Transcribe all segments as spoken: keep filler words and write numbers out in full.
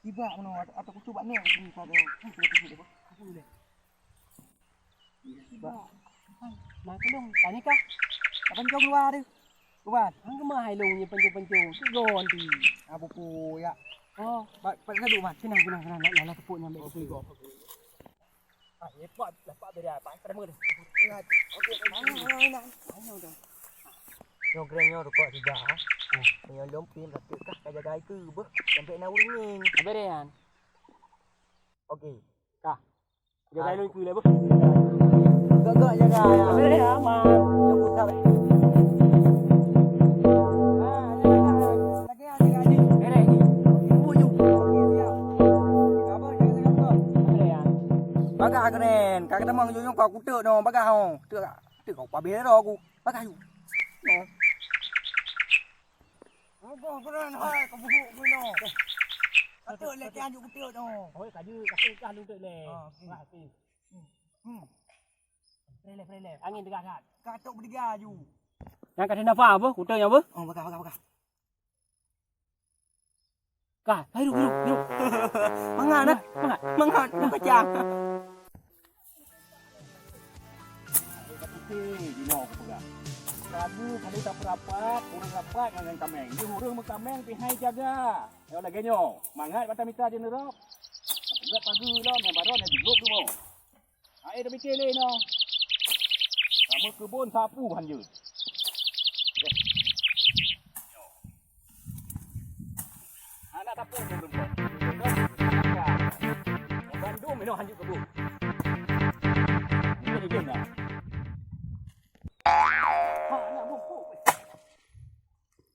Tiba meunoe atau kucubak ni aku ni pada. Tiba. Nah, tolong tanya kah? Apa kau keluar tu? Kuban, hang geumah hai lôn nyoe pancong-pancong. Sigon di. Abu pu ya. Oh, ba-, ba-, kadu, Man. Keunong, keunong, keunong. Lah, lah, tepuk nyang baik. Okey. Ah, lepak, lepak beda, Pak. Terima kasih. Okey, okey. Mana, mana, mana? Mana tu? Nyoe keren nyoe rukok tiga, ah. Nyoe lom pin ratus kah ka jaga itu beuh sampai na uring. Beda kan? Okey. Kah. Jaga lôn keu lé beuh. Gak-gak jaga ya. Beda aman. Lôn usah. Ah, jaga. Lagi, lagi, lagi. Beda ni. Bujuk. Okey, siap. Apa, jaga, jaga, jaga. Beda ya. Bagah keren. Ka keutama nyoe kau kutek no bagah ho. Kutek. Teuka pabeh ro aku. Pakai aku. No. Apa keren hai kau buhuk aku no. Kata leh tiang juk kutuk no. Oi, kaju kasih kah lutut leh. Ah, okey. Wah, okey. Hmm. Hmm. Prele, prele. Angin tengah kat. Katok bertiga aju. Yang kat sini apa, apa? Kutuk yang apa? Oh, bakar, bakar, bakar. Kah, hai, duduk, duduk, duduk. Mangat, nah. Mangat. Mangat, mangat pacang. Kamu kali tak rapat, urang rapat ngon kaméng. Jeuh urang meukaméng pih hai jaga. Nyoe lagèe nyoe, mangat bak tamita jeuneurob. Peugah pageue lom, nyang baroe nyang jigôb rumoh. Hai, tabicé lé nyoe. Kamu keubon sapu hanjeuet. Anak dapur tu belum. Bandum minum hanjeuet keubon. Ini dia dah. Ha, nak bungkuk.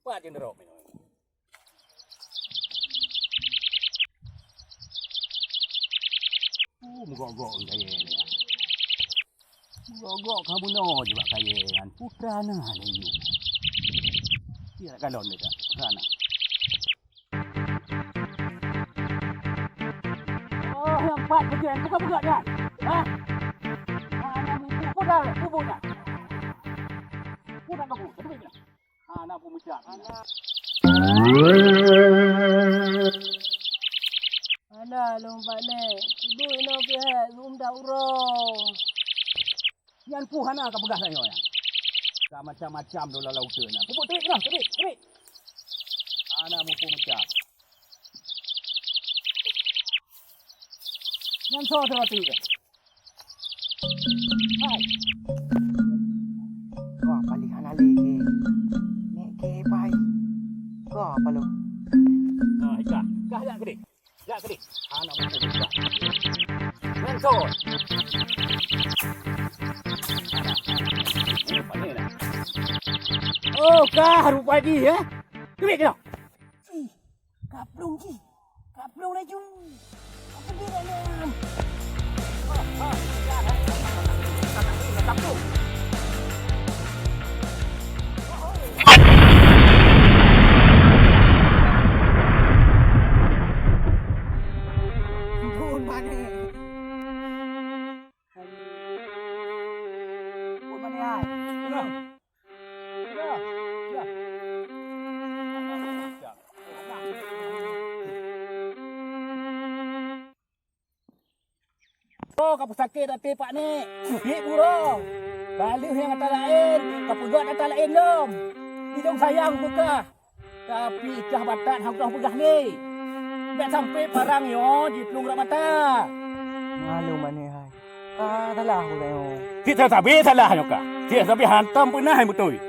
Pat je nerok minum. Uh, meugok-gok kayèe nyan. Meugok-gok ka bunoe jibak kayèe nyan. Putra na lé yue. Tiek kalon dia dah. Putra na. Oh, nyang pat beugian. Buka-buka nyan. Hah? Hana mupu. Putra, pupu nyan. Putra kamu. Tapi nyan. Hana peumeucah. Alah, lôn bak nèk. Ibu inoe pih hèk, lôn dak uroe. Nyan peue hana ka peugah tanyoe nyan. Ka macam-macam dola laut nyan. Pupuk teubiet keunoe, teubiet, teubiet. Hana mupu meucah. Nyan soe teuh roti nyan? Hai. Wah, paléh hana lé ke. Nek ke pai. Ka palo. Ah, ikah. Kah jak keudeh. Jak keudeh. Anak muda. Nyan soe. Anak. Ini paléh dah. Oh, kah rupa jih, eh? Teubiet keunoe. Ih, kaplong jih. Kaplong laju. Apa dia nak nyan? Kaplong. Ampun, mana? Ampun, mana, hai? Tengah. Oh, ka peusakét até Pak Nek. Biet buroe. Ka lheueh nyang ata laén, ka peugöt ata laén lom. Idong sayang peugah. Tapi ikah batat hana peugah lé. Bèk sampai parang nyoe jiplueng rot mata. Malu mané hai. Ah, salah aku tengok. Cit sabe salah nyoe ka. Cit sabe hantom peunah hai beutôi.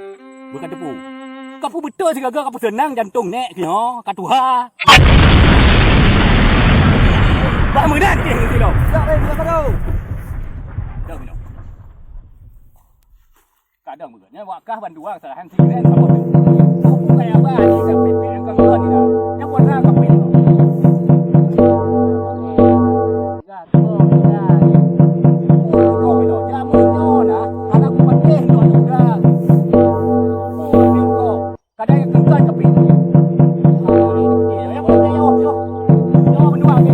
Bukan teupeu. Ka peubeutôi sigaga ka peuseunang jantong nèk nyoe ka tuha. Bah meunan cit ngon silop. Tak, eh, tak tahu. Dah minum. Kadang beugöt nyan wak kah bandua kesalahan si Glenn sama tu. Bukan apa ni sampai pihak kau ni dah. Yang pernah kau pihak. Dah, kau dah. Kau dah. Jamu kau dah. Anak aku patih kau dah. Kau dah. Kadang yang kengkang tapi. Yang pernah yang, yang, yang berdua ni.